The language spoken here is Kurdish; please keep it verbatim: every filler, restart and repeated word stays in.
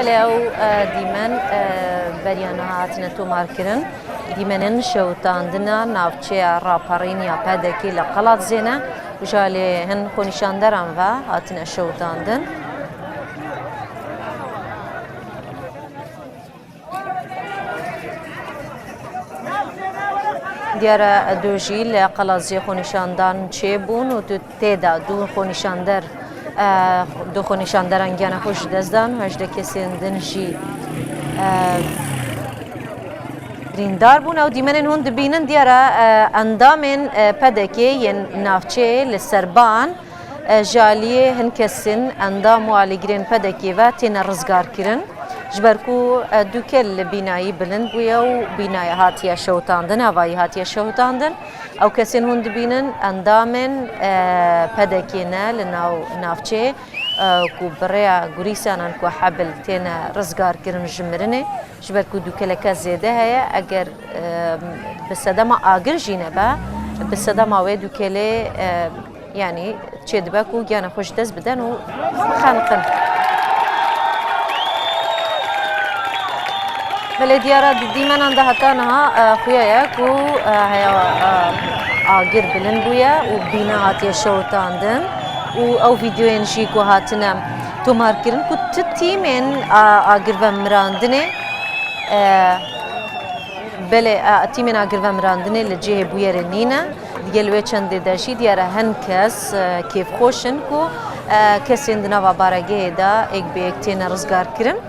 Ew e, dîmen e, beriya niha hatine tomarkirin. Dîmenên şewitandina navçeya raperîn ya P D K'ê li Qelazê ne û ji alî hin xwenîşanderan ve hatine şewitandin. Diyar e, du jî li Qelazê xwenîşandan çêbûn û tu tê de du xwenîşander, e, du xwenîşanderan giyana xwe ji dest dan û hejdeh kesên din jî, e, birîndar bûn. Ew dîmenên hûn dibînin diyar e, e, endamên, e, P D K'ê yên navçeyê li Serban, e, ji aliyê hin kesên endam û alîgirên P D K'ê ve têne rizgarkirin. Ji ber ku, e, dûkel li bînayî bilind bûye û bînaya hatiye şewitandin, avayî hatiye şewitandin. Ew kesên hûn dibînin, endamên, e, P D K'ê ne li nav navçeyê, e, ku bi rêya gurîsanan ku hebil têne rizgarkirin ji mirinê, ji ber ku dûkeleke zêde heye, eger, e, bi sedema agir jî nebe, bi sedema wê dûkelê, e, yanî çêdibe ku giyana xwe ji dest bidin û bixeniqin. Belê diyara di dîmenan de heta niha, e, xuya ye ku, e, heya, e, agir bilind bûye û bîna hatiye şewitandin û ew vîdeoyên jî ku hatine tomarkirin ku ti tîmên, e, agirvemirandinê, e, belê, e, tîmên agirvemirandinê li cihê bûyerê nîne. Digel wê çendê de jî diyar e hin kes, e, kêfxweş in ku, e, kesên di nava baregehê de êk bi êk têne rizgarkirin.